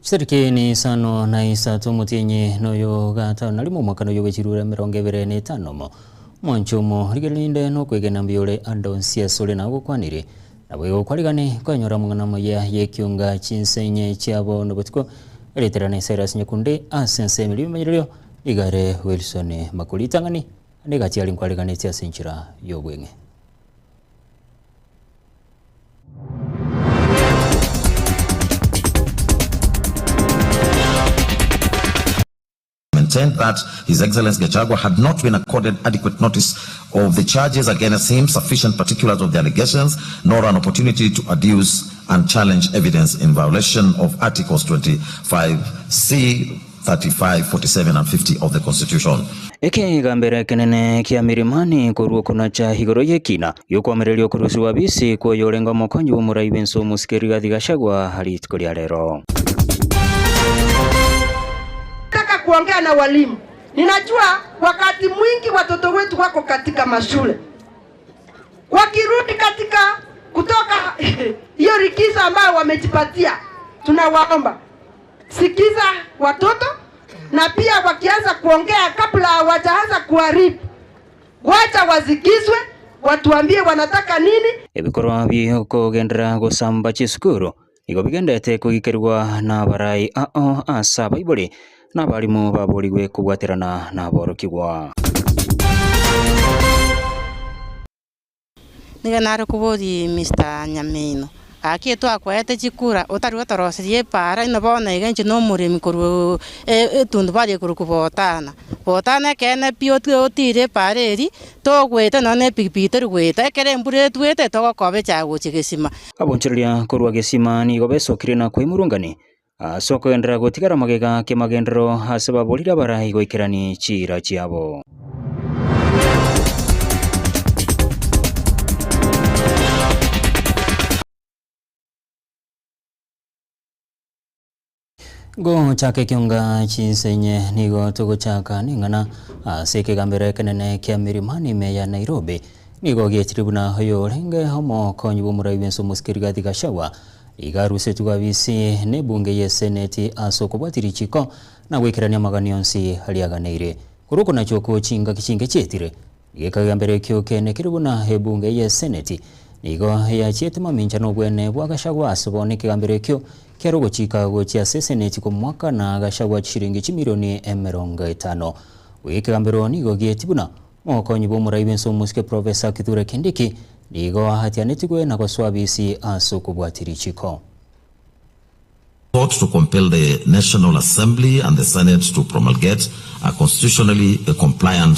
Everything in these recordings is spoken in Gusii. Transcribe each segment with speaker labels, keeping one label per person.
Speaker 1: Chitariki ni isano na isato omotienyi noyo gatano na rimo omwaka noyo bwe chirura 25 omo. Omwancho omo rigereria rinde nokwegena mbuya ore ande onsi asore nagokwanire. Naboigo kwarigane kwenyora amang'ana amaya y'ekionga chinsenye chiabo nobotuko eriterane Cyrus Nyakunde ase ensemo eria ebimanyererio nigo are Wilson Makori ritang'ani ande egati aria nkwariganetie ase enchera y'obweng'e.
Speaker 2: Maintained that His Excellency Gachagua had not been accorded adequate notice of the charges against him, sufficient particulars of the allegations, nor an opportunity to adduce and challenge evidence in violation of Articles 25C, 35, 47 and 50 of the Constitution.
Speaker 1: Ekegambero ekenene kia Milimani korwa okonacha igoro y'ekina gi'okoamereria okorusigwa bisi kw'oyorenge omokonyi bw'omorai bw'ense omosike Rigathi Gachagua rituko ria rero.
Speaker 3: Nataka kuongea na walimu. Ninajua wakati mwingi watoto wetu wako katika mashule, wakirudi katika kutoka hiyo likizo ambayo wamejipatia, tunawaomba sikiza watoto, na pia wakianza kuongea kabla hawajaanza kuharibu, wacha wasikizwe, watuambie wanataka nini.
Speaker 1: Ebikorwa bi'okogenderera gosamba chisukuru nigo bigendererete kogikerwa nabarai ao ase abaibori na abarimu baborigwe kobwaterana naborokigwa.
Speaker 4: Nigo nare koboria Mister Nyamino, gaki twakoete chikura otari gotoroseria epaara inwe bono iga inche nomoremi korwa etundubari ekorokwa Botana. Botana ekeene pi otire epaara eria, togoeta nonya na epikipiki tori goeta, ekero embura etwete togokoba echaye gochia gesima.
Speaker 1: Abonchoreria korwa gesima nigo besokirie na koimurungani ase okogenderera gotigara magega kemagenderero ase baborire abarai goikerani chiira chiabo. Gochaka ekionga chinsenye nigo togochaka neng'ana ase ekegambero ekenene kia Milimani ime ya Nairobi. Nigo gietire buna oyorenge omokonyi bw'omorai bw'ense omosike Rigathi Gachagua iga arusetigwe abisi n'ebunge y'eseneti ase okobwatia richiko na goikerania amagani onsi aria aganeire. Korwa okonacha okwo chingaki chinke chietire, nigo ekegambero ekio kene kere buna ebunge y'eseneti nigo yachiete mamincha nobwene bwa Gachagua ase bono ekegambero ekio kiare ogochika gochia ase eseneti komoakana Gachagua chishiringi chimilioni 50. Goika ekegambero nigo gieti buna Omokonyi bw'omorai bw'ense omosike Professor Kithure Kindiki nigo atianetigwe na gosoa bisi ase okobwatia richiko.
Speaker 2: Sought to compel the National Assembly and the Senate to promulgate a constitutionally compliant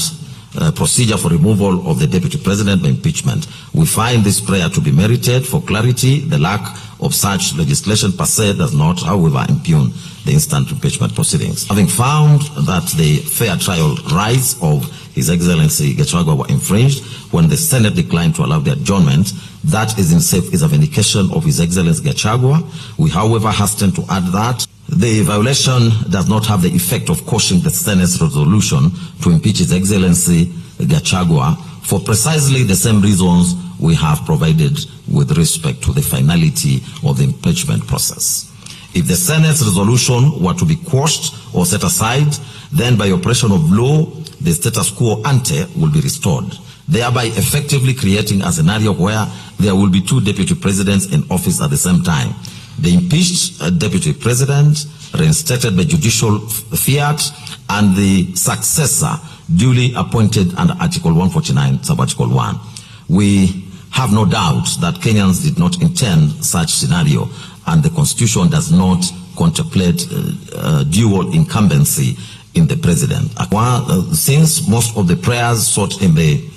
Speaker 2: procedure for removal of the Deputy President by impeachment. We find this prayer to be merited for clarity. The lack of such legislation per se does not, however, impugn the instant impeachment proceedings. Having found that the fair trial rights of His Excellency Gachagua were infringed when the Senate declined to allow the adjournment, that is in itself is a vindication of His Excellency Gachagua. We, however, hasten to add that the violation does not have the effect of quashing the Senate's resolution to impeach His Excellency Gachagua for precisely the same reasons we have provided with respect to the finality of the impeachment process. If the Senate's resolution were to be quashed or set aside, then by operation of law, the status quo ante will be restored, thereby effectively creating a scenario where there will be two deputy presidents in office at the same time. The impeached deputy president, reinstated by judicial fiat, and the successor duly appointed under Article 149, Sub-Article 1. We have no doubt that Kenyans did not intend such scenario, and the Constitution does not contemplate dual incumbency in the president. Since most of the prayers sought in the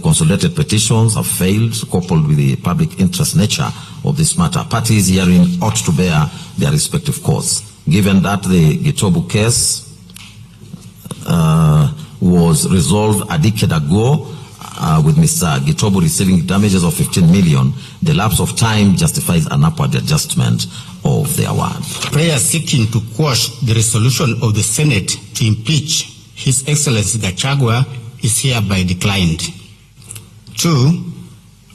Speaker 2: consolidated petitions have failed, coupled with the public interest nature of this matter, parties herein ought to bear their respective costs. Given that the Gitobu case was resolved a decade ago, with Mr. Gitobu receiving damages of 15 million, the lapse of time justifies an upward adjustment of the award.
Speaker 5: Prayer seeking to quash the resolution of the Senate to impeach His Excellency Gachagua is hereby declined. 2,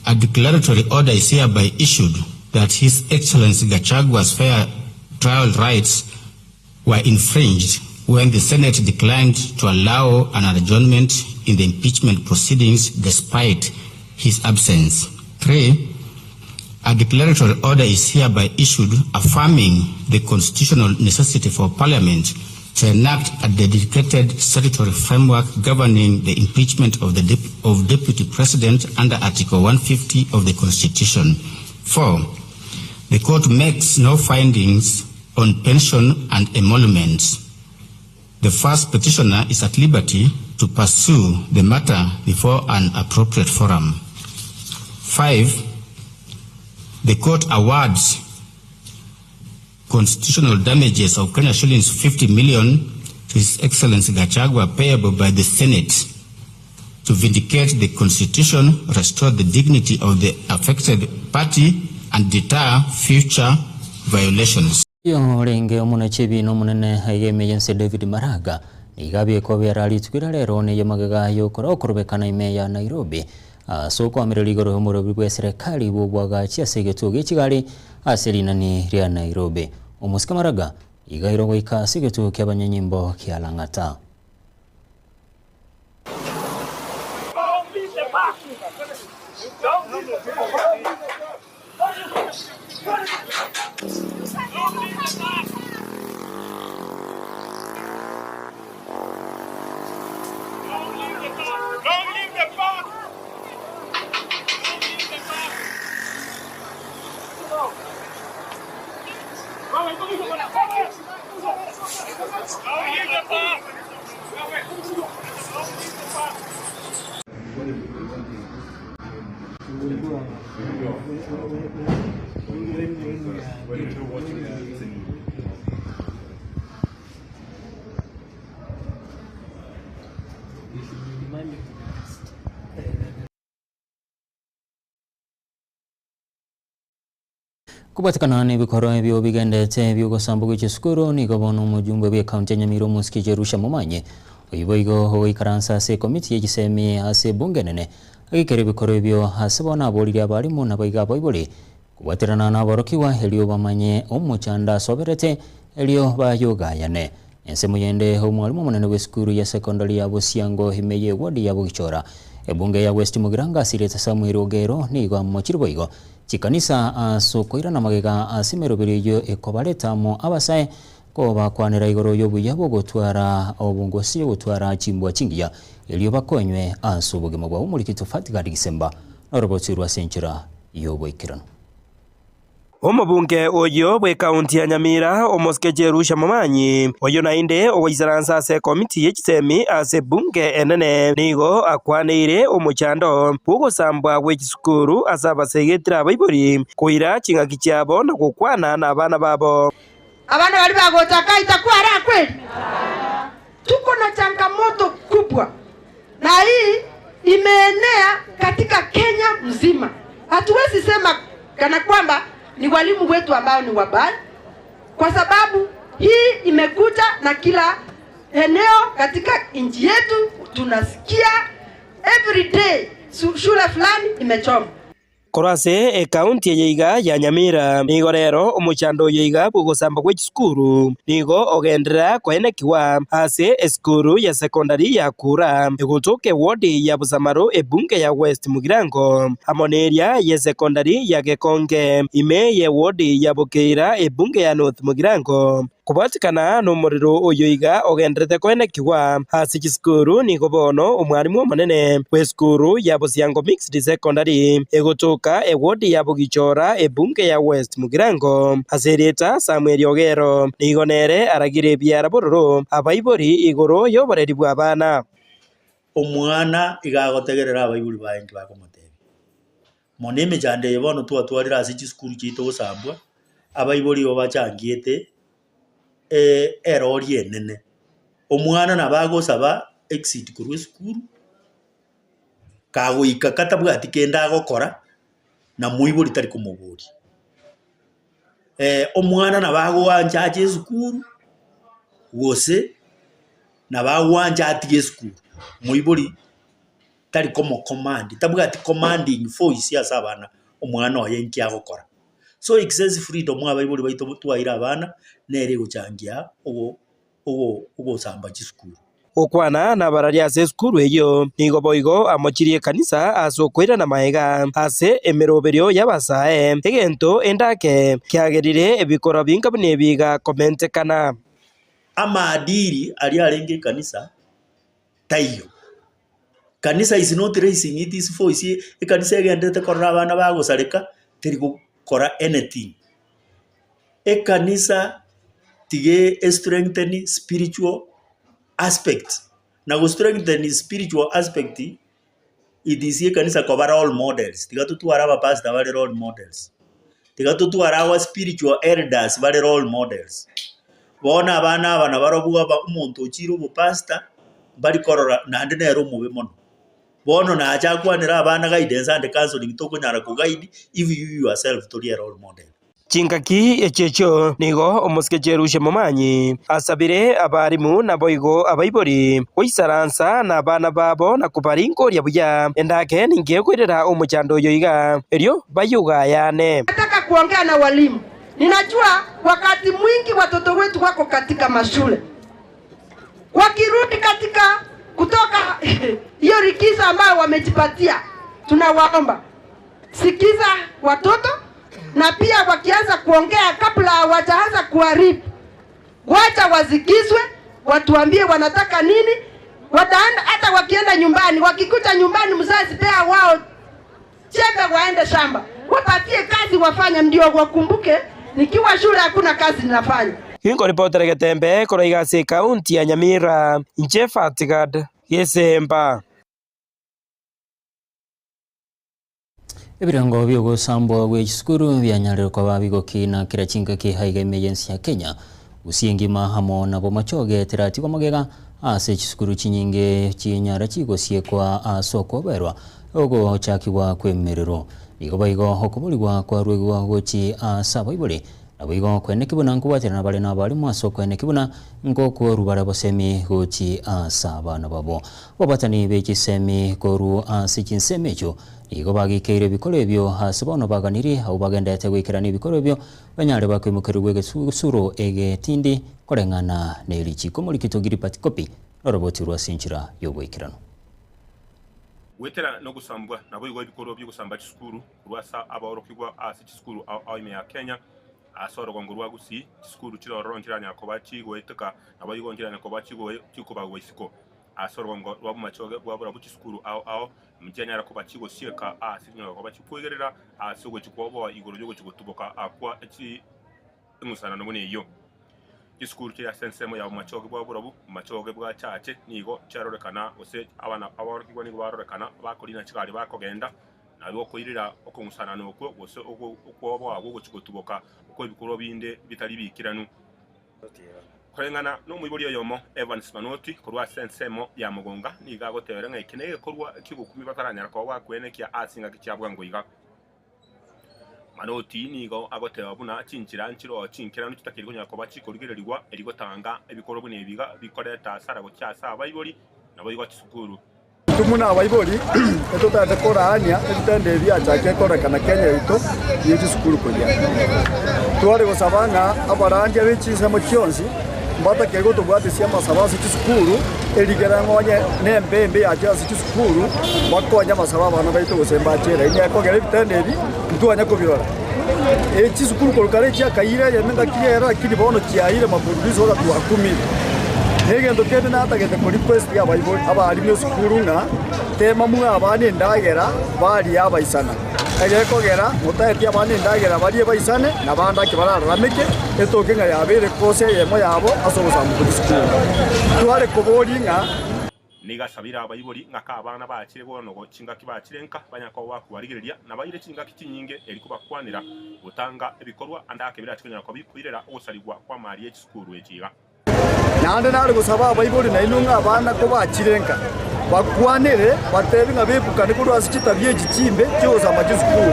Speaker 5: a declaratory order is hereby issued that His Excellency Gachagua's fair trial rights were infringed when the Senate declined to allow an adjournment in the impeachment proceedings despite his absence. 3. A declaratory order is hereby issued affirming the constitutional necessity for Parliament to enact a dedicated statutory framework governing the impeachment of the dep of Deputy President under Article 150 of the Constitution. 4. The court makes no findings on pension and emoluments. The first petitioner is at liberty to pursue the matter before an appropriate forum. 5. The court awards constitutional damages of Kenya shillings 50 million to His Excellency Gachagua payable by the Senate to vindicate the Constitution, restore the dignity of the affected party and deter future violations.
Speaker 1: Orenge omonachebi omonene aiga ime y'ense David Maraga nigo abiekwa biara rituko ria rero neye magega yokora okorobekana ime ya Nairobi ase okoamerera igoro y'omorobi bwa eserekari bw'obwagachi ase egetuo gie chigari ase rinani ria Nairobi. Omosike Maraga iga airwe goika ase egetuo kia abanyanyimbo kia Lang'ata. Kobwatekana nebikorwa ebio bigendete bi'ogosambwa gwe chisukuru, nigo bono omojumbe bw'ecounty ya Nyamira omosike Jerusha Momanyi, oyio boigo ogoikaransa ase ekomiti ye chisemi ase ebunge enene, agikera ebikorwa ebio ase bono aboririe abarimu naboigo abaibori kobwaterana na aborokigwa erio bamanye omochando asoberete erio bayogayane. Ensemo yende omwalimu omonene bw'esukuru ya secondary ya Bosiango ime ye ward ya Bogichora ebunge ya West Mugirango asirete Samuel Ogero nigo amochire boigo chikanisa ase okoirana magega ase emeroberi eyio ekobareta amo abasae kobakwanera igoro y'obuya bw'ogotwara obongosi ogotwara chimbwa chingiya erio bakonywe ase obogima bwabo. Omorikito Fatgard Gisemba norobotsi rwa ase enchera y'oboikeranu.
Speaker 6: Omobunge oyio bw'ekaunti ya Nyamira, omosike Jerusha Momanyi, oyio naende ogoisaransa ase ekomiti ye chisemi ase ebunge enene, nigo akwaneire omochando bw'ogosambwa gwe chisukuru ase abasegetire abaibori koira ching'aki chiabo na gokwana nabana babo.
Speaker 3: Abana baria bagocha kaita kwara kweli? Tuko na changamoto kubwa, na hii imeenea katika Kenya mzima. Hatuwezi sema kana kwamba ni walimu wetu ambao ni wabaya, kwa sababu hii imekuja na kila eneo katika nchi yetu. Tunasikia every day shule fulani imechoma.
Speaker 6: Korwa ase ekaunti eye iga ya Nyamira, nigo rero omochando oyo iga bw'ogosamba gwe chisukuru nigo ogenderera koenekiwa ase esukuru ya secondary ya Kura egotoka eward ya Busamaru ebunge ya West Mugirango amo neria ye secondary ya Gekonge ime ye ward ya Bokeira ebunge ya North Mugirango. Kobwatikana nomorero oyo iga ogenderete koenekiwa ase chisukuru nigo bono omwarimu omonene bw'esukuru ya Bosiango Mixed Secondary egotoka eward ya Bogichora ebunge ya West Mugirango ase erieta Samuel Ogero nigo nere aragire ebiara bororo abaibori igoro y'oboreri bwa abana.
Speaker 7: Omwana iga agotegerera abaibori baye inki bakomotebia. Mono emechando eye bono twatwarire ase chisukuru chiaito gosambwa, abaibori igo bachangiete erori enene. Omwana nabo agosaba exit korwa esukuru, kagoika katabwati kende agokora, na moibori tari komoboria. Omwana nabo agoancha ache esukuru, gose nabo agoancha atige esukuru, moibori tari komocommand, tabwati commanding voice ase abana omwana oye inki agokora. So excess freedom abaibori baito twaire abana, nere egochangia ogo ogo ogosamba chisukuru.
Speaker 6: Gokwana nabararia ase esukuru eyio, nigo boigo amochirie ekanisa ase okoirana magega ase emeroberio y'abasae, egento endake kiagerire ebikorwa binga buna ebi gakomentekana.
Speaker 7: Amaadili aria arenge ekanisa taiyo. Kanisa is not raising its voice, ekanisa egenderete korora abana bagosareka teri gokora anything. Ekanisa tiga e strengthen spiritual aspect, na go strengthen spiritual aspect it is ekanisa koba role models, tiga totware abapastor bare role models, tiga totware our spiritual elders bare role models. Bono abana aba nabarobwo aba omonto ochire obopastor, mbari korora naende nere omobe mono. Bono nacha akwanere abana guidance and counseling tokonyara ko guide if you yourself tori a role model.
Speaker 6: Chingaki echio echio nigo omosike Jerusha Momanyi asabire abarimu naboigo abaibori goisaransa nabana babo na kobaringoria buya endake ninki ekoirera omochando oyo iga, erio bayogayane.
Speaker 3: Nataka kuongea na walimu. Ninajua wakati mwingi watoto wetu wako katika mashule. Wakirudi katika kutoka hiyo likizo ambayo wamejipatia, tunawaomba sikiza watoto, na pia wakianza kuongea kabla hawajaanza kuharibu, wacha wasikizwe, watuambie wanataka nini. Wataenda hata wakienda nyumbani, wakikuta nyumbani, mzazi pea wao jembe waende shamba, wapatie kazi wafanye, ndio wakumbuke nikiwa shule hakuna kazi ninafanya.
Speaker 6: Ginkoripotera Getembe korwa iga ase ekaunti ya Nyamira, inche Fatgad Gesemba.
Speaker 1: Ebirengo bi'ogosambwa gwe chisukuru bianyarire koba bigokina kera chingaki aiga ime y'ense ya Kenya. Gusii engima amo na Bomachoge teratigwa magega ase chisukuru chinyinge chinyara chigosiekwa ase okoberwa ogochakigwa kw'emerero. Nigo boigo okoborigwa kwaruegwa gochi ase abaibori Naboigo kweneki buna nkobwaterana bare nabarimu ase okweneki buna nkokworwa bare obosemi gochi ase abana babo. Ababatani be chisemi korwa ase chinsemo echio nigo bagikeire ebikoro ebio ase bono baganirie abwo bagenderete goikerania ebikoro ebio banyare bakoimokerigwa egesusuro egetindi koreng'ana ne richiko. Omorikito Gilbert Kopi noroboti rwa ase enchera y'oboikeranu.
Speaker 8: Goetera nogosambwa naboigo ebikorwa bi'ogosamba chisukuru korwa ase abaorokigwa ase chisukuru ao ao ime ya Kenya, ase orogongo rwa Gusii, chisukuru chire ororo nchiranyara koba chigoeteka naboigo nchiranyara koba chikobagwa isiko. Ase orogongo rwa bomachoge bwa borabu chisukuru ao ao nchianyara koba chigosieka ase chinyara koba chikoigerera ase ogochia kwoboa igoro y'ogochia gotuboka akwa eng'usanano buna eyio. Chisukuru chiria ase ensemo ya bomachoge bwa borabu, bomachoge bwa chache nigo chiarorekana gose abana abaorokigwa nigo barorekana bakorina chigari bakogenda Nabo okoirera okong'usanana okwo, gose okwoboa gogochia gotuboka okw'ebikorwa binde bitari biikeranu. Koreng'ana nomoibori oyomo, Evans Manoti, korwa ase ensemo ya Mogonga, nigo agotebera ng'a eke negekorwa ki'ogokumia bataranyara koba bakwenekia ase engaki chia bwango iga. Manoti nigo agoteba buna chinchera nchiroo chinkeranu chitakeire konyara koba chikorigererigwa erio gotanga ebikorwa buna ebi iga bikoreta hasara gochia ase abaibori naboigo chisukuru.
Speaker 9: Intwe buna abaibori etotaete koraania ebitendo ebi biachakire kororekana Kenya yaito ye chisukuru koria. Tware gosaba ng'a abarandia be chinsemo chionsi mbatakeire gotobwatesia amasabo ase chisukuru erigera ng'a onye nembe embe yachire ase chisukuru bakonye amasabo abana baito gose mbache eraini ekogera ebitendo ebi ntwanya kobirora. Chisukuru korwa kare chiakaiyire eyemo engaki ere lakini bono chiaiyire mafululizo ogatwakumire. Na egento kende natagete ko request abaibori abarimu esukuru ng'a tema mung'e abana endagera barie abaisana. Egekogera motaeti abana endagera barie baisane na bande ake barararameke etoke ng'a yabeire kosa eyemo yabo ase ogosamboka chisukuru. Tware koboria ng'a.
Speaker 8: Nigo asabire abaibori ng'a k'abana bachire bono chingaki bachire nka, banyare koba bakobarigereria, na baire chingaki chinyinge eri kobakwanera, gotanga ebikorwa ande ake birache konyara koba bikoirera ogosarigwa kw'amari ye chisukuru echi iga.
Speaker 9: Naende nare gosaba abaibori nainwe ng'a abana kobachire nka, bakwanere, batebe ng'a bebukane korwa ase chitabia echi chimbe chi'ogosamba chisukuru,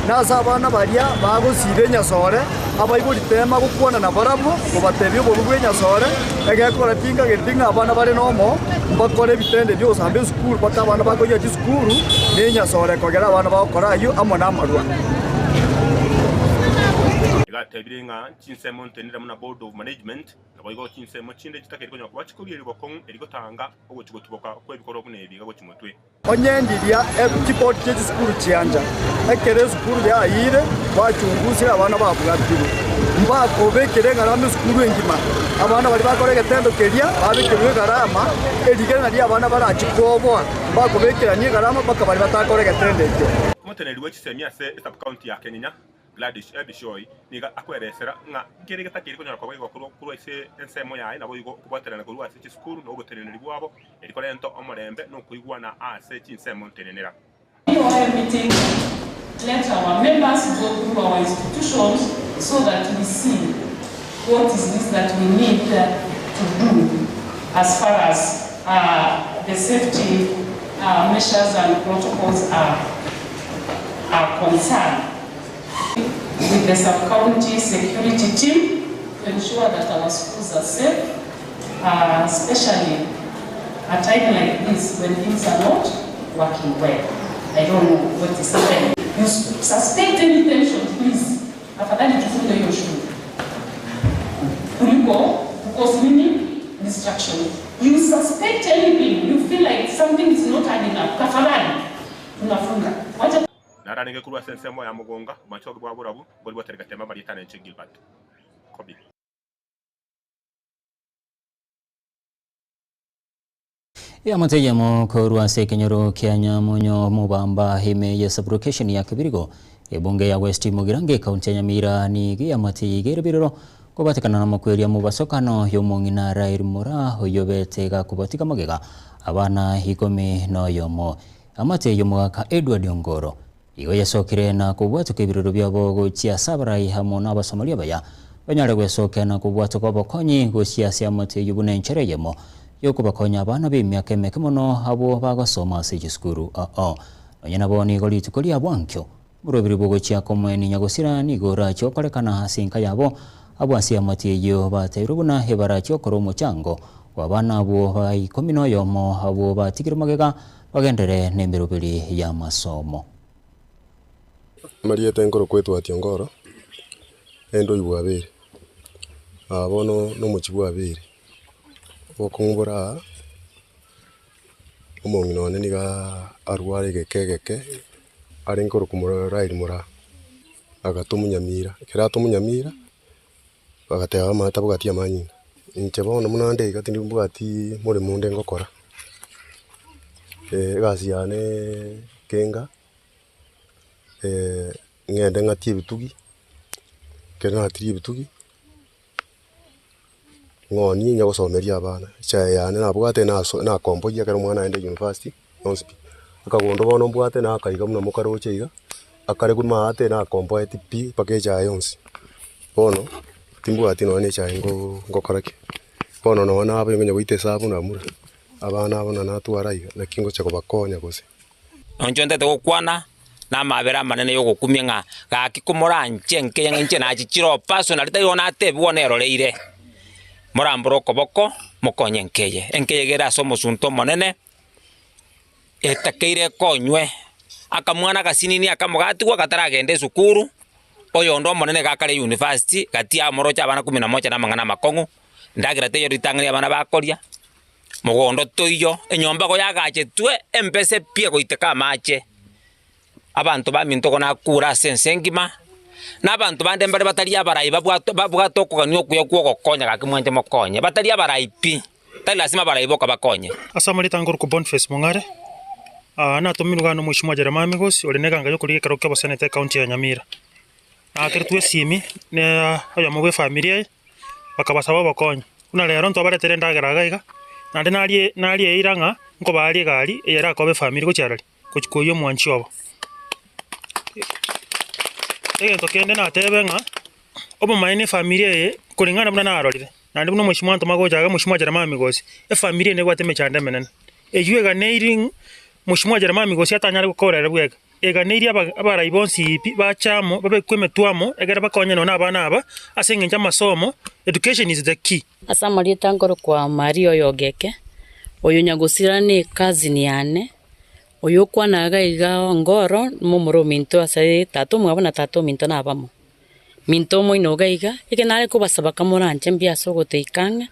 Speaker 9: na ase abana baria bagosiba enyasore, Abaibori teema gokwana nabarabwo, kobatebia obobe bw'enyasore, egekora tinkagereti ng'a abana bare nomo mbakore ebitende bi'ogosamba esukuru mpaka abana bakoyia chisukuru, na enyasore ekogera abana bagokora ayio amo namarwa.
Speaker 8: Iga atebire ng'a chinsemo ntenenera buna Board of Management, naboigo chinsemo chinde chitakeire konya koba chikorigereria bokong'u erio gotanga ogochia gotuboka kw'ebikorwa buna ebi iga gochia motwe.
Speaker 9: Onye ndiria chibodi chie chisukuru chiancha, ekero esukuru yayiire, bachungusire abana babwatirwe, mbakobekera egarama esukuru engima. Abana baria bakora egetendo keria babekerwe egarama, erigena ri'abana barachie koboa, mbakobekerania egarama mpaka baria batakora egetendo ekio.
Speaker 8: Omoteneneri bwe chisemi ase esub-county ya Kenyenya, Gladys Ebishoi, nigo akweresera ng'a nkere getakeire konyora koba igo korwa ase ensemo yaye naboigo okobwaterana korwa ase chisukuru na oboteneneri bwabo erio korenta omorembe na okoigwana ase chinsemo ntenenera.
Speaker 10: Before meeting, let our members go through our institutions so that we see what is this that we need to do as far as the safety measures and protocols are are concerned. With the sub-county security team to ensure that our schools are safe, uh, especially a time like this when things are not working well. I don't know what is happening. You suspect any tension, please. Afadhali tufunge hiyo shule kuliko because nini distraction. You suspect anything, you feel like something is not adding up. Tafadhali tunafunga. Wacha
Speaker 8: Naranenge korwa ase ensemo ya mogonga, omochogi bwa borabu, mbori bwa Terigatema amarieta nenche Gilbert. Kobi.
Speaker 1: Eamate eyemo korwa ase ekenyoro kia Nyamonyo Mobamba ime ye sublocation ya Kebirigo ebunge ya West Mugirango ekaunti ya Nyamira nigo eamate eye iga ere biroro kobatekana namokweri amobasokano yomong'ina Rael Moraa oyobete gakobatiga magega abana ikomi noyomo. Amate y'omogaka Edward Ongoro igo yasokire na kobwatoka ebiroro biabo gochia ase abarai amo n'Abasomaria abaya, banyare gwesokia na kobwatoka obokonyi gochia ase amate eyio buna enchera eyemo y'okobakonya abana b'emiaka emeke mono abwo bagosoma ase chisukuru oo. Nonya nabo nigo rituko ria bwankio Oborobiri bw'ogochia komoenia nyagosira nigo orachie gokorekana ase enka yabo, abwo ase eamate eyio bateirwe buna ebarachie gokora omochango bw'abana abwo ba ikomi na oyomo abwo batigire magega bagenderere nemeroberi y'amasomo.
Speaker 11: Amarieta enkorokwa etwati ongoro, ende oibwe abere, aa bono nomochie bwa abere, obokong'u bore aa, omong'ina one nigo arware egeke egeke, arenge korokwa Raeli Moraa, agatomwa Nyamira, ekero atomwa Nyamira, bagateba amato tabwati amanyinga. Inche bono buna nde iga tindi mbwati moremo onde ngokora, egasi yane kenga, ng'ende ng'atie ebitugi, ekero natirie ebitugi, ng'onie onye gosomeria abana, echae yane nabwate naso nakomboyia ekero omwana aende university, yonsi pi. Akagondo bono mbwate nakaiga buna mokaroche iga, akare korwa maate nakomboeti pi mpaka echae yonsi. Bono, timbwati nonye na echae ngo ngokora ki. Bono nonye nabo onye goita esabu namura, abana aba buna natwara iga, naki ngocha kobakonya gose.
Speaker 12: Inche ntete gokwana namabera amanene y'ogokumia ng'a gaki komoranche nkeye ng'a inche nachichire oo personally tari igo natebigwa neroreire, morambore okoboko mokonye enkeye. Enkeye iga ere ase omosunte omonene, etakeire ekonywe, akamwana agasinini akamo gatigwa kataragenda esukuru, oyonde omonene iga akare university, gati amoroche abana kumi na moja na amang'ana amakong'u, endagera teiyo ritang'ani abana bakoria. Mogondo toiyo, enyomba goyagachetwe empese pi egoiteka amache. Abanto baminto igo nakure ase ense engima, na abanto bande mbare batari abarai babwate babwate okogania okuya kwa ogokonya gaki mwanche mokonye, batari abarai pi, tari lasima abarai boka bakonye.
Speaker 13: Ase amarieta nkorokwa Boniface Mong'are, natomirwe igaa na omweshimiwa Jeremiah Migosi ore neganga yokorigia ekerogo kia oboseneta ecounty ya Nyamira. Naakeretwe esimi na oyomo bwe efamiri eye, bakabasaba obokonyi. Buna rero ntwabaretere endagera iga iga, naende narie narie eira ng'a nkobaarie egari eye erakobe efamiri gochia arari, gochia koyia omwanchi obo. Egento kende natebe ng'a, obomaene efamiri eye koreng'ana buna narorire, naende buna omweshimiwa antoma gocha iga mweshimiwa Jeremiah Migosi, efamiri eye nebwate emechando emenene. Eywo eganeiri ng'a mweshimiwa Jeremiah Migosi atanyare gokora ere bweka. Eganeirie abarai bonsi pi bache amo, babekwe emetwe amo, ekero bakonyane na abana aba, ase engencho y'amasomo, education is the key.
Speaker 14: Ase amarieta nkorokwa Maria oyogeke, oyo nyagosira ne cousin yane, oyo okwana iga iga Ongoro, momura ominto ase tata omwabo na tata ominto nabamo. Minto omoino iga iga, eke nare kobasaba kamoranche mbuya ase ogotoika ang'e,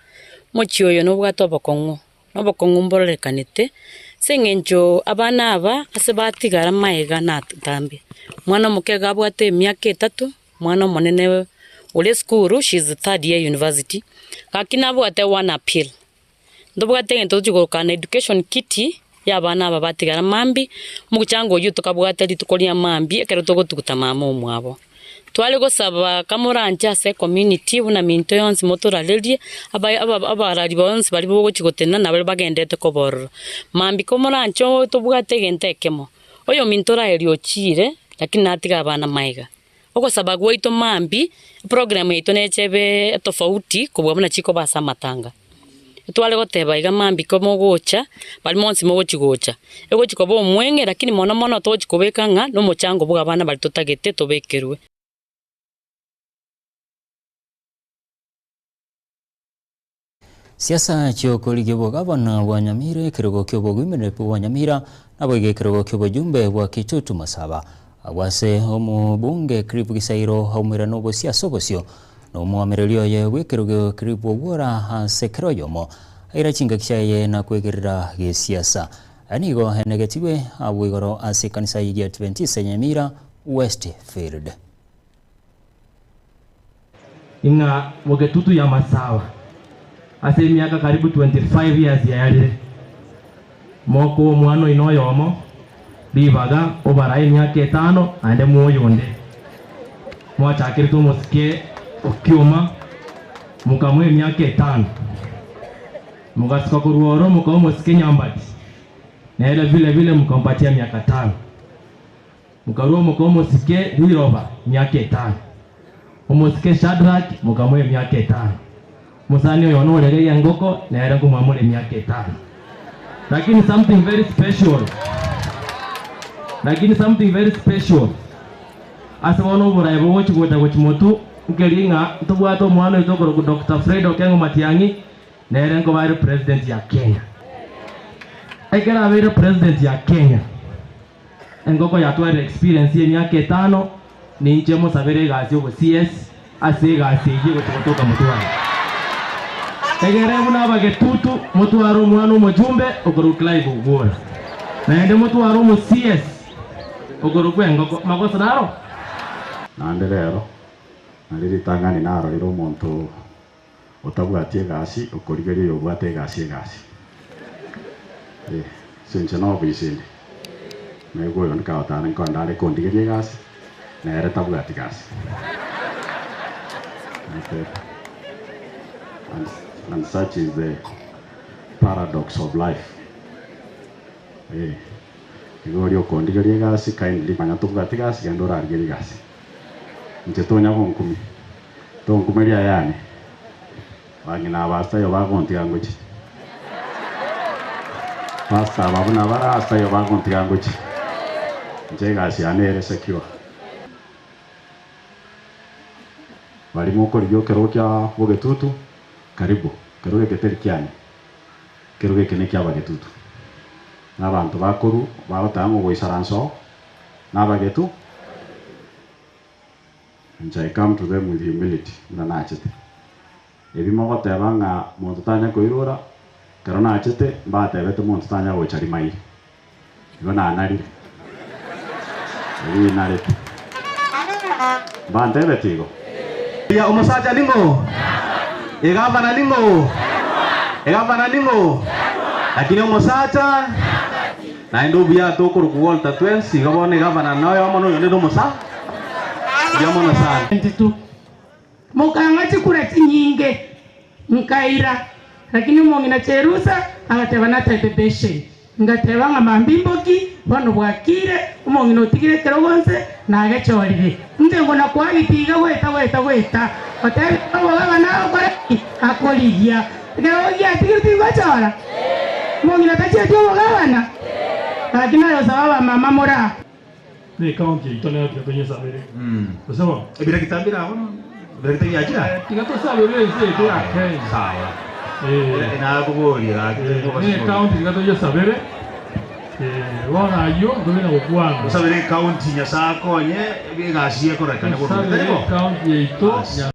Speaker 14: mochie oyo nobwate obokong'u, na obokong'u mbororekanete, ase eng'encho abana aba ase batigara magega natambe. Omwana omoke iga abwate emiaka etato, omwana omonene ore esukuru, she is third year university, gaki nabwate one appeal. Ntobwate egento togochia korokana education kiti ya abana aba batigara mambia, omochango oyio tokabwate rituko ria mambia ekero togotuguta mama omwabo. Tware gosaba kamoranche ase ecommunity buna minto yonsi motorarerie, aba aba abarari bonsi baria bogochia gotenena na baria bagenderete koba ororo. Mambia komoranche oo tobwate egento ekemo, oyominto oraerio ochiire, lakini natiga abana magega. Ogosaba gwaito mambia, eprogram yaito neche ebe etofauti kobua buna chikoba ase amatanga. Tware goteba iga mambia ko mogocha, baria bonsi mogochi gocha, egochi koba omweng'e lakini mono mono togochi kobeka ng'a na omochango bwa abana baria totagete tobekerwe.
Speaker 1: Siasa chi'okorigia obogabana bwa Nyamira, ekerogo ki'oboguimereri bwa Nyamira, naboigo ekerogo ki'obojumbe bwa Kitutu Masaba. Agwo ase omobunge Cliff Gisairo aumera nobosio ase obosio na omoamereri oye bw'ekerogo Cliff Ogwora ase kera oyomo aira chingaki chiaye na kwegerera gesiasa. Aya nigo enegetigwe abwo igoro ase ekanisa y'Egiadventista ya Nyamira Westfield.
Speaker 15: Ing'a bogetutu ya masawa ase emiaka karibu 25 years yayarire, mokoa omwana oino oyomo ribaga obarae emiaka etano naende moe oyonde. Mwachakerete omosike okioma mokamoa emiaka etano, mogasika korwa oro mokaa omosike nyambati nere vile vile mokampatia miaka tano. Mokarua omoka omosike riroba emiaka etano, omosike Shadraki mokamoa emiaka etano, omosani oyo norereire engoko nere nkomoamora emiaka etano. Lakini something very special, lakini something very special ase bono oboraai bogochi gocha gochi motwe nkeri ng'a ntobwate omwana oito okorokwa Doctor Fred Okengo Matiang'i nere nkoba are president ya Kenya. Ekero abeire president ya Kenya. Engoko yatwarire experience y'emiaka etano, ninche mosabere egasi obo CS ase egasi eyio egochia gotoka motware. Egere buna abagetutu motware omwana omojumbe okorokwa Clive Ogwora. Naende motware omo CS okorokwa Engoko. Magoso naro?
Speaker 16: Naende rero, nario ritang'ani narorire omonto otabwati egasi okorigeria oyobwate egasi egasi. Eh, ase inche nobisi inde, naigwa oyonde kagotara nkonde are kondigeria egasi, nere tabwati gasi. Okay. And, and such is the paradox of life. Eh, igo oria okondigeria egasi kindly manya tobwati gasi genda orarigerie egasi. Inche tonya gonkumia. Tonkumeria ayane, bang'ina aba ase aye bagontiga ngochie. Pastor aba buna bare ase aye bagontiga ngochie. Inche egasi yane ere secure. Baria mokorigia ekerogo kia bogetutu, karibu. Ekerogo eke teri kiane, ekerogo eke nekia abagetutu. Na abanto bakorwa bagoteba ng'a ogoisaransa oo nabagetu. Inche I come to them with humility, buna nachete. Ebi mogoteba ng'a monto tanya koirora, ekero nachete mbatebete monto tanya gocha rimairi. Igo nanarire. Ebi inarete. Mbantebeti igo?
Speaker 17: Ya omosacha ning'o? Egavana ning'o? Egavana ning'o? Lakini omosacha naende obuya tokorokwa Walter twensi igo bono egavana noyomo noyonde nomosa Mbuya mono sana.
Speaker 18: 22 Mokang'a chikura chinyinge, nkaira, lakini omong'ina Cherusa agateba natagete besheni. Ngateba ng'a mambia imboki, bono bwakire, omong'ina otigire ekerogo nse, nagechorire. Inche ngona kwagiti iga goeta goeta goeta, otebire ng'a omogaba nagokora ki? Akorigia. Ekerogo giatigire tingochora? Omong'ina tachieti omogabana? Gaki naye osaba abamama moraa.
Speaker 19: Na ecounty yaito nero tiga tonyesabere. Gose bono?
Speaker 17: Ebiregita mbire agwo nonya? Ebiregita biachire aa?
Speaker 19: Tiga tosabere ense yaito ya Kenya.
Speaker 17: Sawa. Nakoboria gaki
Speaker 19: Ne ecounty tiga toyesabere. Bono ayio ntobe na gokwana.
Speaker 20: Tosabere ecounty Nyasae akonye egasi ekorekane boronge,
Speaker 19: Tosabere
Speaker 20: tari bo?
Speaker 19: ecounty yaito
Speaker 20: Bas.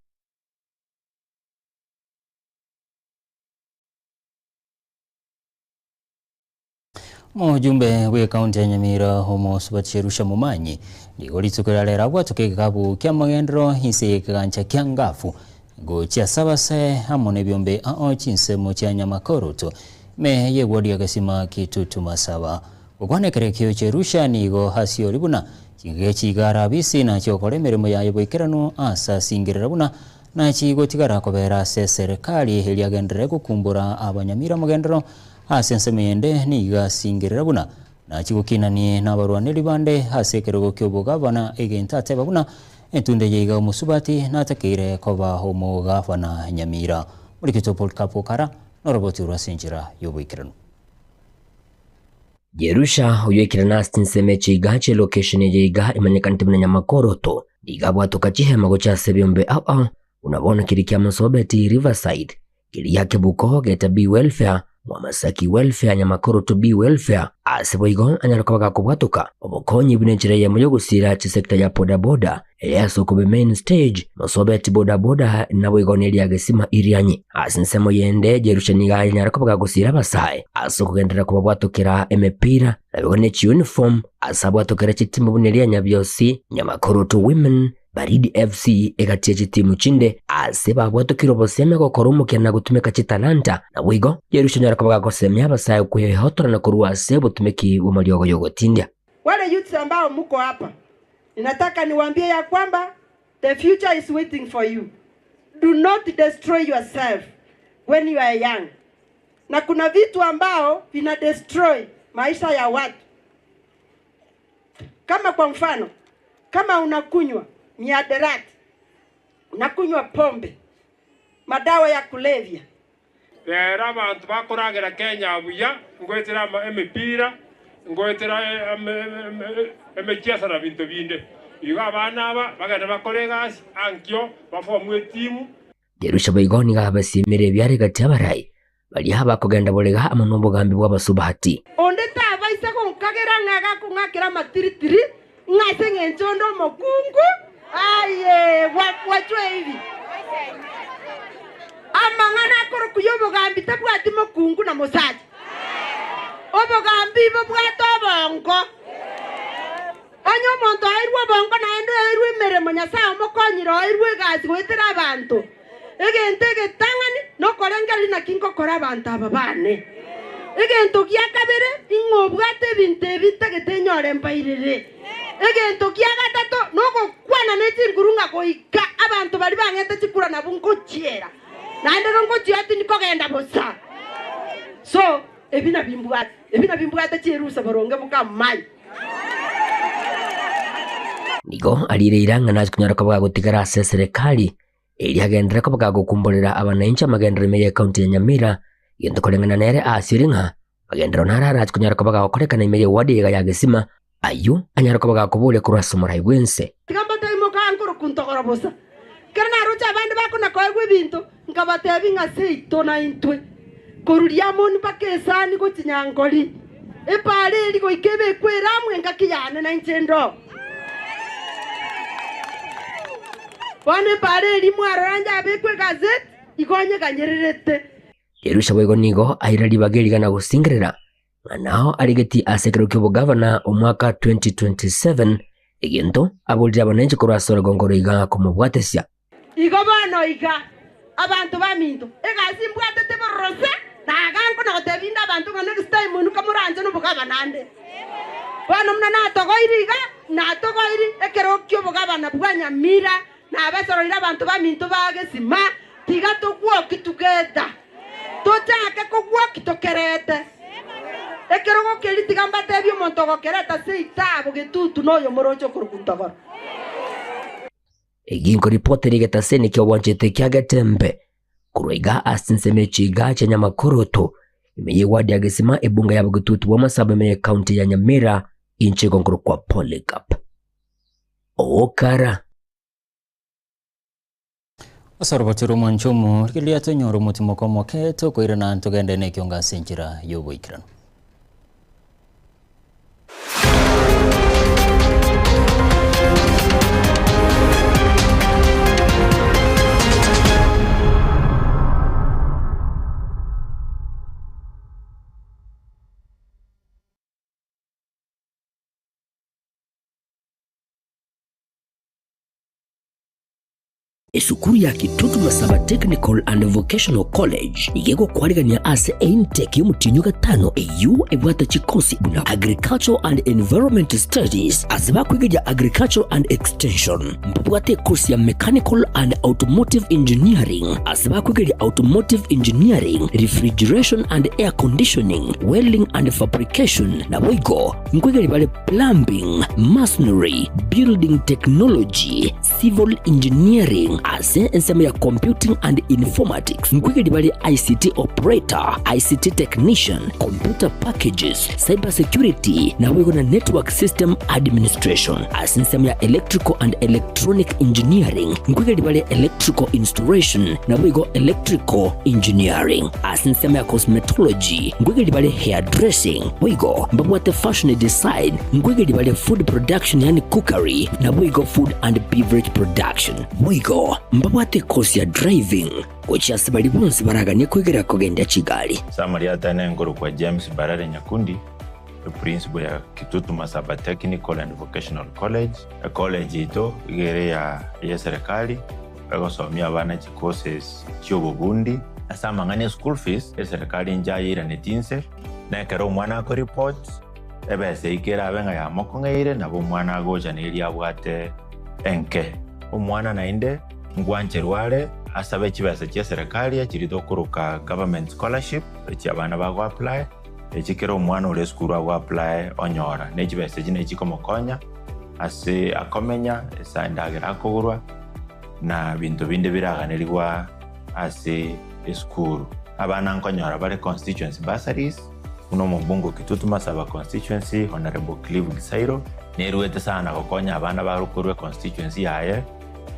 Speaker 1: Omojumbe bw'ekaunti ya Nyamira omosubati Jerusha Momanyi nigo rituko ria rero abwatoka egekabu ki'amagenderero inse y'ekegancha kia Ngafu gochia ase abasae amo nebiombe ao chinsemo chia Nyamakoroto ime y'eward ya Gesima Kitutu Masaba. Gokwana ekero ekio Jerusha nigo asiori buna chingaki echi iga arabisi nachie gokora emeremo yaye boikeranu ase asingerera buna Nachi gotigara kobera ase eserekari eria agenderere gokumbura abanyamira amagenderero ase ensemo eyende nigo asingerera buna nachi gokinanie nabarwaneri bande ase ekerogo ki'obogavana egento ateba buna entunde eye iga omosubati natakeire koba omogavana Nyamira. Morikito Polycarp Okara noroboti orwo ase enchera y'oboikeranu.
Speaker 21: Jerusha oyoikire nase chinsemo echi iga chi'elocation eye iga emanyekanete buna Nyamakoroto, nigo abwatoka chihema gochia ase ebiombe ao ao buna bono keria kia Mosobeti Riverside, keria Kebuko geta Bee Welfare, Mwamasaki Welfare, Nyamakoroto Bee Welfare, ase boigo anyare koba gakobwatoka obokonyi buna enchera eyemo y'ogosiira chisector ya bodaboda Ere ase okoba main stage, Mosobeti bodaboda naboigo neria Gesima Irianyi. Ase ensemo yende, Jerusha nigo anyare koba gagosiira abasae ase okogenderera kobabwatokera emepira, naboigo ne chiuniform ase abwatokera chitimu buna eria Nyabiosi, Nyamakoroto Women, Baridi FC egati ye chitimu chinde ase babwatokire obosemi gokora omokia na gotumeka chitalanta. Naboigo, Jerusha onyare koba gagosemia abasae kwehotorana korwa ase obotumeki bw'amariogo y'ogotindia.
Speaker 3: Wale youths ambao muko hapa Ninataka niwaambie ya kwamba the future is waiting for you. Do not destroy yourself when you are young. Na kuna vitu ambao vina destroy maisha ya watu. Kama kwa mfano, kama unakunywa miaderati, unakunywa pombe, madawa ya kulevya.
Speaker 22: Rero abanto bakoragera Kenya buya, ngoetera ama emepira, ngoetera emechiesa na binto binde. Igo abana aba bagende bakore egasi, ankio baformwe etimu.
Speaker 21: Jerusha boigo nigo abasimire ebiare gati y'abarai baria bakogenda borega amo nobogambi bw'abasubati.
Speaker 3: Onde tabaisa gonkagera ng'a gakong'akera amatiritiri, ng'a ase engencho onde omokungu, aye gwachwa ebibi. Amang'ana akorokwa y'obogambi tabwati mokungu na mosacha. Obogambi bobwate obongo. Onye omonto aeirwe obongo naende oeirwe emeremo, Nyasae omokonyire oeirwe egasi goetera abanto. Egento egetang'ani nokorengereria naki ngokora abanto aba baane. Egento gia kabere, ing'o obwate ebinto ebi ntagete nyore mbairere. Egento gia gatato, nogokwana ne chinguru ng'a goika abanto baria bang'ete chikura nabwo ngochiera, naende nongochia tindi kogenda bosa. So, ebi nabimbwate, ebi nabimbwate chierusa boronge bokamanya.
Speaker 21: Nigo ariire eira ng'a nache konyara koba gagotigara ase eserekari eria agenderere koba gagokumborera abananchi amagenderero ime y'ecounty ya Nyamira, egento koreng'ana nere aasirie ng'a magenderero naro arache konyara koba gagokorekana ime y'eward eyega ya Gesima, ayio anyare koba gakoboria korwa ase omorai bw'ense.
Speaker 3: Tiga mbatebie mokankoroku ntogoro bosa. Ekero naroche abande bakona-koegwa ebinto, nkabatebia ng'a seito naintwe, korwa Riamoni mpaka esani gochia Nyankori, epaara eria goika ebekwe eramu engaki yane nainche ndoo. Bono epaara eria mwarora yabekwa egazeti, igo onyeganyererete.
Speaker 21: Jerusha boigo nigo aira ribaga eriga na gosingerera ng'a nao arigetie ase ekero ki'obogavana omwaka 2027, egento aborire abananchi korwa ase orogongo roiga komobwatesia.
Speaker 3: Igo bono iga, abanto baminto, egasi mbwatete bororo se, na aganko na gotebia inde abanto ng'a next time moinuke moranche nobogabana ande. Bono buna natogoire iga, natogoire ekerogo ki'obogabana bwa Nyamira, Nabasoroire abanto baminto ba gesima, tiga togwoki together, tochake kogwoki tokerete. Ekerogo keria tiga mbatebie omonto ogokereta ase itaabo getutu noyo moroche okorokwa ntogoro.
Speaker 21: Eginko ripoti rigetaseni ki'obwanchete kia Getembe korwa iga ase ensemo echiga chia Nyamakoroto ime y'eward ya Gesima ebunge ya Bogetutu bw'Amasabo ime y'ecounty ya Nyamira inche igo nkorokwa Polycarp. Okara.
Speaker 1: Ase orobacho rw'omwancho omo, rigereria tonyore omotimoko omoke, tokoirana ntogende nekiongo ase enchera y'oboikeranu.
Speaker 21: Esukuru ya Kitutu Masaba Technical and Vocational College nigo egokwarigania ase eintake y'omotienyi o gatano eyio ebwate chikosi buna Agricultural and Environment Studies ase bakwegeria Agricultural and Extension. Mbabwate ekosi ya Mechanical and Automotive Engineering ase bakwegeria Automotive Engineering, Refrigeration and Air Conditioning, Welding and Fabrication naboigo nkwegeria bare Plumbing, Masonry, Building Technology, Civil Engineering ase ensemo ya Computing and Informatics nkoigeria bare ICT Operator, ICT Technician, Computer Packages, Cyber Security naboigo na Network System Administration. Ase ensemo ya Electrical and Electronic Engineering nkoigeria bare Electrical Installation naboigo Electrical Engineering. Ase ensemo ya Cosmetology nkoigeria bare Hairdressing boigo mbabwate Fashion Design nkoigeria bare Food Production yaani Cookery naboigo Food and Beverage Production. Boigo mbabwate ekosi ya Driving gochia ase baria bonsi baraganie koigerera kogendia chigari.
Speaker 2: Summary Atene nkorokwa James Barare Nyakundi, eprinciple ya Kitutu Masaba Technical and Vocational College. Ecollege yaito iga ere ya eserikali egosomia abana chicourses chiobobundi. Ase amang'ana e school fees, eserikali inche ayeiraneti inse, na ekero omwana akoreport, ebesa eyio kerabe ng'a yamokong'eire, nabo omwana agocha na eria abwate enke. Omwana naende ngwancherwa are asabe chibesa chia eserikali echiria tokoroka government scholarship, echi abana bago apply, echi kera omwana ore esukuru ago apply onyora. Ne chibesa echi nachi chikomokonya ase akomenya, ase endagera akogorwa, na binto binde biraganerigwa ase esukuru. Abana nkonyora bare constituency bursaries, buna omobunge o Kitutu Masaba constituency Honourable Clive Gisairo, neruete sana gokonya abana bare korwa econstituency yaye,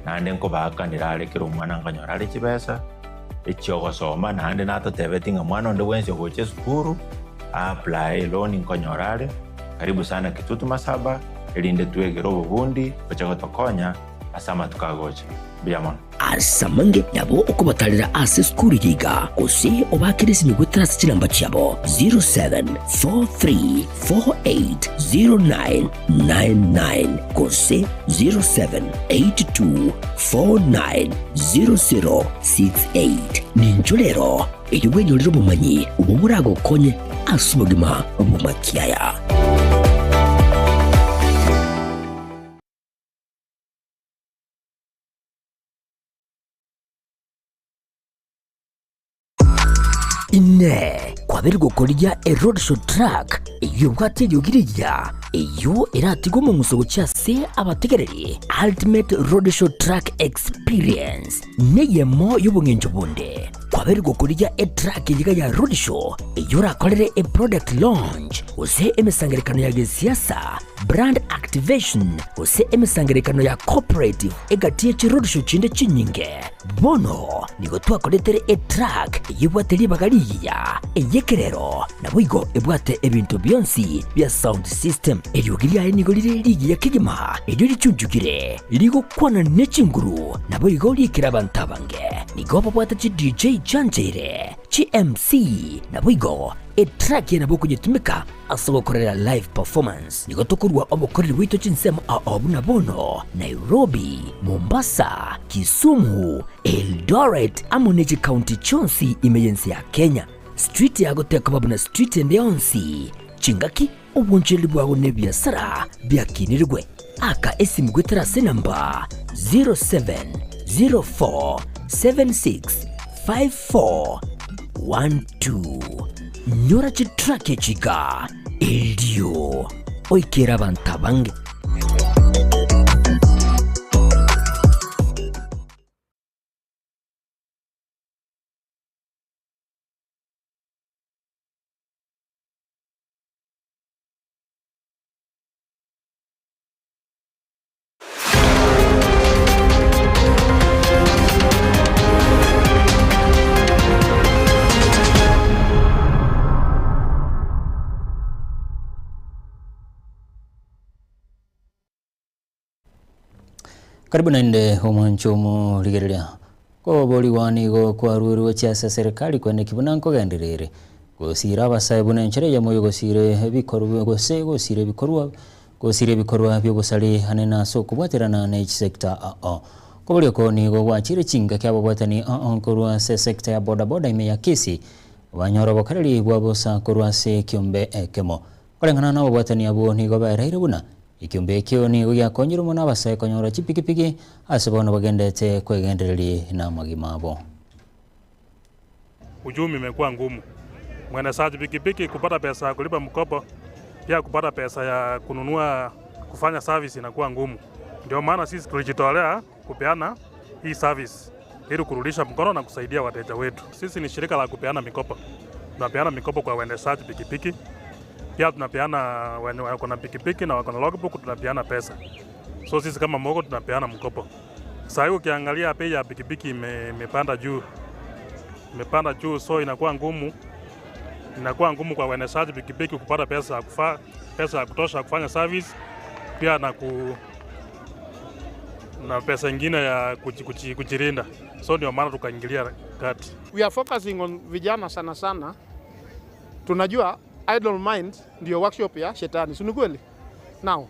Speaker 2: naende nkobaakanera are kera omwana nkonyora are chibesa echiogosoma, naende natotebeti ng'a mwana onde bwensi ogocha esukuru a apply eloan nkonyora are. Karibu sana Kitutu Masaba, erinde twegere obobundi gocha gotokonya ase amatuko agocha. Mbuya mono.
Speaker 21: Ase amange nabo okobatarera ase esukuru eye iga, gose obaakere esimi goetera ase chinamba chiabo 0743480999 gose 0782490068. Nincho rero erio bwenyorere obomanyi obwo boragokonye ase obogima bw'amakiaya. Inee! Kwabeire gokorigia eroadshow truck eyio ebwate eriogi rigiya, eyio eratige omong'uso gochia ase abategereri? Ultimate Roadshow Truck Experience neyemo y'obong'encho bonde. Kwabeire gokorigia etruck eyiga ya roadshow eyio orakorere eproduct launch gose emesangererekano ya gesiasa, brand activation, gose emesangererekano ya cooperative egati ye chiroadshow chinde chinyinge. Bono nigo twakoretere etruck eyebwate ribaga rigiya, ey'ekerero, naboigo ebwate ebinto bionsi bia sound system. Eriogi riaye nigo rire rigiya kegima, erio richunchukire, rigokwana ne chinguru, naboigo riikire abanto abange. Nigo babwate chi DJ chiancheire, chi MC, naboigo Etrack eye nabo okonyetumeka ase ogokorera live performance. Nigo tokorua obokoreri bwaito chinsemo ao buna bono, Nairobi, Mombasa, Kisumu, Eldoret amo ne chikaunti chionsi ime y'ense ya Kenya. Street yago tekoba buna street ende yonsi. Chingaki, obonchoreri bwago na ebiasara biakinirigwe. Aka esimu goetera ase enamba 0704765412. Nyora chitrack echi iga, erio oikere abanto abange.
Speaker 1: Karibu naende omwancho omorigereria. Koborigwa nigo kwaruirwe gochia ase serikali kweneki buna nkogenderere gosiira abasae buna enchera eyemo y'ogosiira ebikorwa gose gosiira ebikorwa gosiira ebikorwa bi'obosari anene ase okobwaterana ne chisecta ao. Koboria oko nigo gwachire chingaki ababwatani ao korwa ase esecta ya bodaboda ime ya Kisii banyora obokareri bwa bosa korwa ase ekiombe ekemo. Koreng'ana nababwatani abwo nigo baereire buna ekiombe ekio nigo giakonyirwe mono abasae konyora chipikipiki ase bono bagendete kwegendereria namagima abo.
Speaker 4: Uchumi imekuwa ngumu, mwendeshaji pikipiki kupata pesa ya kulipa mkopo, pia kupata pesa ya kununua kufanya service inakuwa ngumu. Ndio maana sisi tulijitolea kupeana hii service ili kurudisha mkono na kusaidia wateja wetu. Sisi ni shirika la kupeana mikopo, tunapeana mikopo kwa waendeshaji pikipiki, pia tunapeana wenye wako na pikipiki na wako na logbook, tunapeana pesa. So sisi kama Mogo tunapeana mkopo. Sasa hivi ukiangalia bei ya pikipiki imepanda juu, imepanda juu, so inakuwa ngumu, inakuwa ngumu kwa waendeshaji pikipiki kupata pesa ya kufa, pesa ya kutosha kufanya service pia na ku, na pesa ingine ya kujilinda, so ndio maana tukaingilia kati.
Speaker 5: We are focusing on vijana sana sana. Tunajua idle mind ndio workshop ya shetani, si ni kweli? Now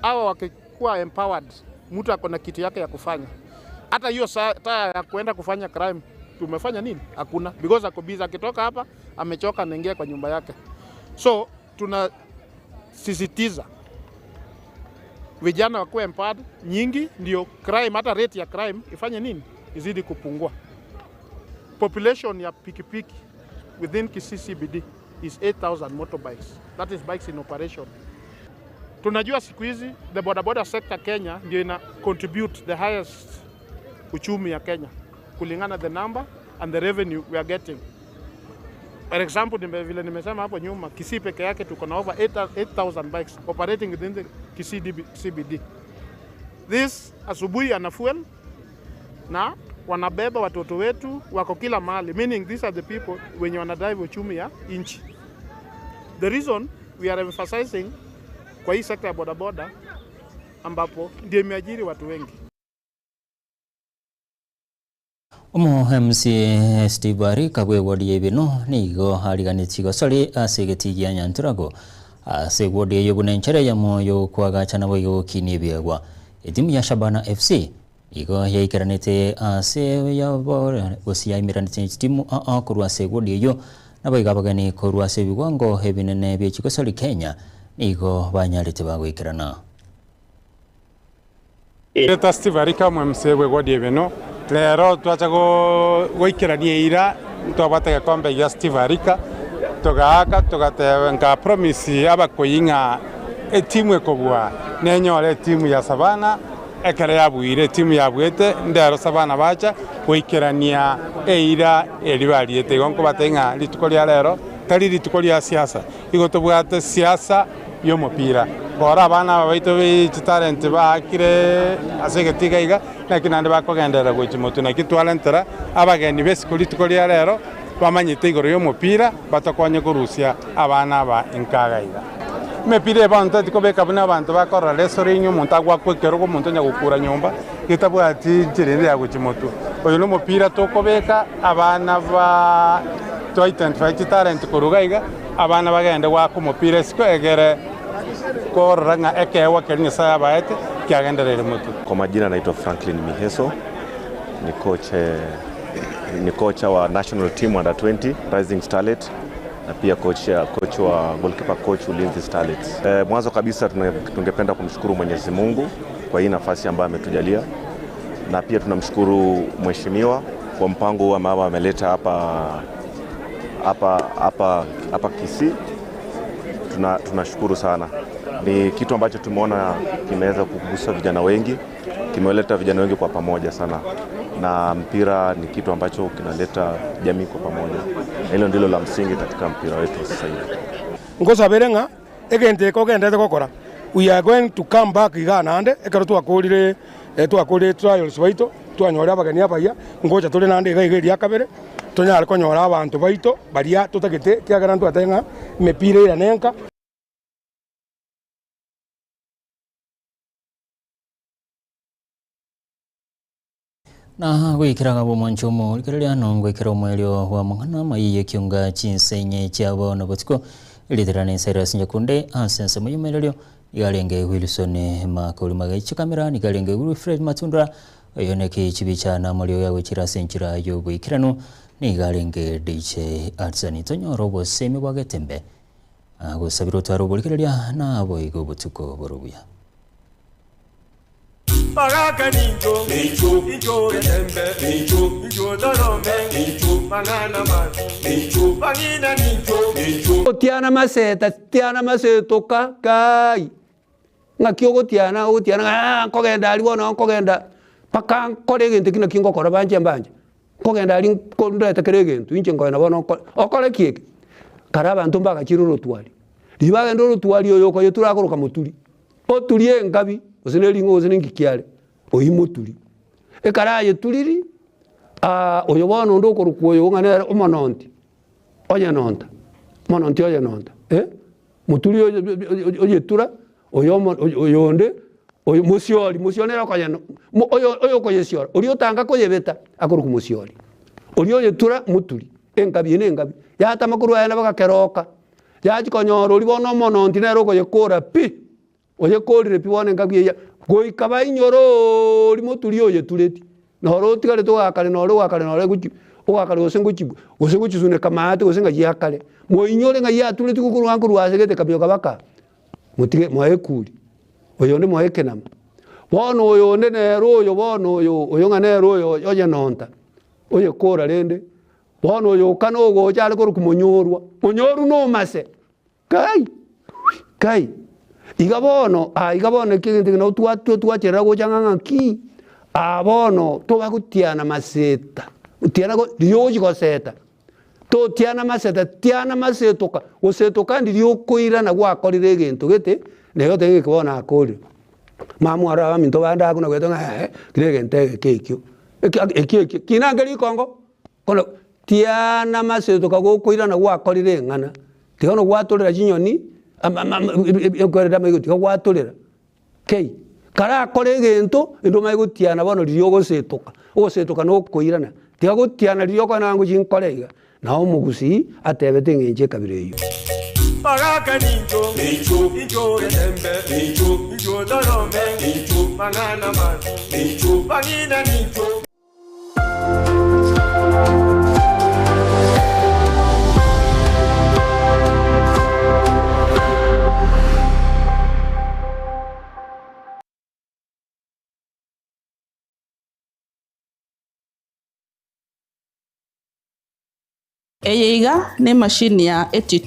Speaker 5: hawa wakikuwa empowered, mtu ako na kitu yake ya kufanya, hata hiyo saa ya kuenda kufanya crime tumefanya nini? Hakuna, because ako busy. Akitoka hapa amechoka, anaingia kwa nyumba yake. So tunasisitiza vijana wakuwe empowered nyingi, ndio crime, hata rate ya crime ifanye nini, izidi kupungua. Population ya pikipiki within Kisii CBD is 8000 motorbikes. That is bikes in operation. Tunajua siku hizi the bodaboda sector Kenya ndio ina contribute the highest uchumi ya Kenya kulingana the number and the revenue we are getting. For example, nime, vile nimesema hapo nyuma, Kisii peke yake tuko na over 8000 bikes operating within the Kisii DB, CBD. This asubuhi ana fuel na wanabeba watoto wetu wako kila mahali, meaning these are the people wenye wanadrive uchumi ya nchi. The reason we are emphasizing kwa hii sekta ya bodaboda ambapo ndio imeajiri watu wengi.
Speaker 1: Omo MCA Steve Arika bw'ewodi ya Ibeno nigo ariganetie chigosori ase egetii gia Nyanturago ase ewodi eyio buna enchera eyemo y'okwagacha naboigo gokinia ebiegwa. Etimu ya Shabana FC igo yaikeranete ase yabore gose yaimeranete ne chitimu aa korwa ase ewodi eyio naboigo abageni korwa ase ebigwango ebinene bie chigosori Kenya nigo banyarete bagoikerana.
Speaker 23: Eta Steve Arika, omo-MCA bw'ewodi y'Ebeno, Rero twacha goikerania eira, ntwabwate egekombe gia Steve Arika, togaaka togateba nka promise abakoyi ng'a etimu ekobua nenyore etimu ya Savannah, ekero yabuire etimu yabuete, ndero Savannah bacha goikerania eira eria bariete. Igo nkobatebia ng'a rituko ria rero tari rituko ria siasa, igo tobwate siasa y'omopira. Kora abana aba baito be chitalenti baakire ase egetiga iga, naki naende bakogenderera gochia motwe. Naki twarentera abageni b'esiko rituko ria rero, bamanyete igoro y'omopira, batokonye korusia abana aba inkaga iga. Emepira eye bono totati kobeka buna abanto bakorora wrestling, omonto agoakwa ekerogo, omonto onya gokura nyomba, getabwati nchera ende ya gochia motwe. Oyo nomopira tokobeka abana ba to identify chitalenti korwa iga iga, abana bagende goaka omopira isiko egere korora ng'a ekeegwa keria Nyasae abaete kiagendereire motwe.
Speaker 24: Kwa majina naitwa Franklin Miheso, ni coach, ni kocha wa national team under 20 Rising Starlet na pia coach, coach wa goalkeeper coach Ulinzi Starlets. Eh, mwanzo kabisa tungependa kumshukuru Mwenyezi Mungu kwa hii nafasi ambayo ametujalia na pia tunamshukuru mheshimiwa kwa mpango huu ambao ameleta hapa hapa hapa hapa Kisii. Tunashukuru sana. Ni kitu ambacho tumeona kimeweza kugusa vijana wengi, kimeleta vijana wengi kwa pamoja sana, na mpira ni kitu ambacho kinaleta jamii kwa pamoja. Hilo ndilo la msingi katika mpira wetu sasa hivi.
Speaker 25: Ngosabere ng'a egento eke ogenderete gokora, we are going to come back igaa naende, ekero twakorire twakorire trials baito, twanyora abageni abayia, ngocha tore naende iga iga eria kabere, tonyare konyora abanto baito baria totagete ekiagera ntwatebe ng'a emepira erane enka.
Speaker 1: Na goikera gabo omwancho omorigereria nongoikera omoerio bwa amang'ana amaiyo ekionga chinsenye chiabo na botuko eritirane Cyrus Nyakunde ase ensemo y'omoererio igarenge Wilson Makori Magaichi kamera nigarenge Wilfred Matundura oyo neki chibicha na amorio yagochira ase enchera y'oboikeranu nigarenge DJ Adsani tonyora obosemi bwa getembe gosabira otware oborigereria na boigo obotuko borobuya.
Speaker 22: Bagaka nincho, nincho, nincho getembe, nincho, nincho torome, nincho, mang'ana mabi, nincho, bang'ina nincho, nincho.
Speaker 6: Tiana maseta, tiana masetoka kai, ng'aki ogotiana ogotiana ng'a nkogenda aria bono nkogenda mpaka nkore egento ekio naki ngokora banche mbanche, nkogenda aria nko ndete kera egento inche nkoenda bono nkore okore ki eke? Kare abanto mbagachire orotwari, riria bagenda orotwari oyo okoyetura akoroka moturi. Oturie engabi, gose ne ring'o gose ninki kiare, oyio moturi. Ekero ayeturiri, oyo bono onde okorokwa oyo ng'a nere omononti, oyenonta, omononti oyenonta eh, moturi oyo oyetura, oyo omo oyonde, oyo mosiori, mosiori nere okoyeno mo oyo oyokoyesiora, oria otanga koyebeta akorokwa mosiori. Oria oyetura moturi, engabi eye na engabi, yatama korwa aye nabo gakeroka. Yachia konyora oria bono omononti nere okoyekora pi, oyekorire pi bono engaki eyio, goika bainyore oria moturi oyetureti, noro otigarete ogakare nore ogakare nore gochi ogakare gose ngochi gose gochisuneka maate gose ng'ai akare. Moinyore ng'ai yatureti gokorwa nkorwa ase gete kamioka baka motige moe ekuri, oyonde moe ekenama. Bono oyonde nere oyo bono oyo oyo ng'a nere oyo oyenonta, oyekora rende. Bono oyo okana ogocha are korokwa monyorwa, monyorwa nomase, kai, kai, iga bono aa iga bono eki egento eke nabo twatwa twacherera gocha ng'a ng'aki, aa bono tobagotiana maseta, tiana go riria ogochi goseta, totiana maseta tiana masetoka, gosetoka ndiria okoirana gwakorire egento gete, na otebe ng'a eke bono nakorire. Mama aro abaminto bande abwo nagwete ng'a eeh, eki na egento egeke ekio, eki ekio ekio, kina nke rikongo. Bono tiana amaseto kagokoirana gwakorire eng'ana, tiga bono gwatorera chinyoni ekwerende amaiga tiga gwatorera kei. Karakore egento ende omanye gotiana bono riria ogosetoka, ogosetoka na okoirana, tiga gotiana riria okoenda ng'a ngochi nkore iga. Nao omogusii atebete eng'encho ekabira eyio.
Speaker 22: Bagaka nincho, nincho, nincho getembe, nincho, nincho torome, nincho mang'ana mabi, nincho bang'ina nincho.
Speaker 7: Eye iga nemashini ya 82.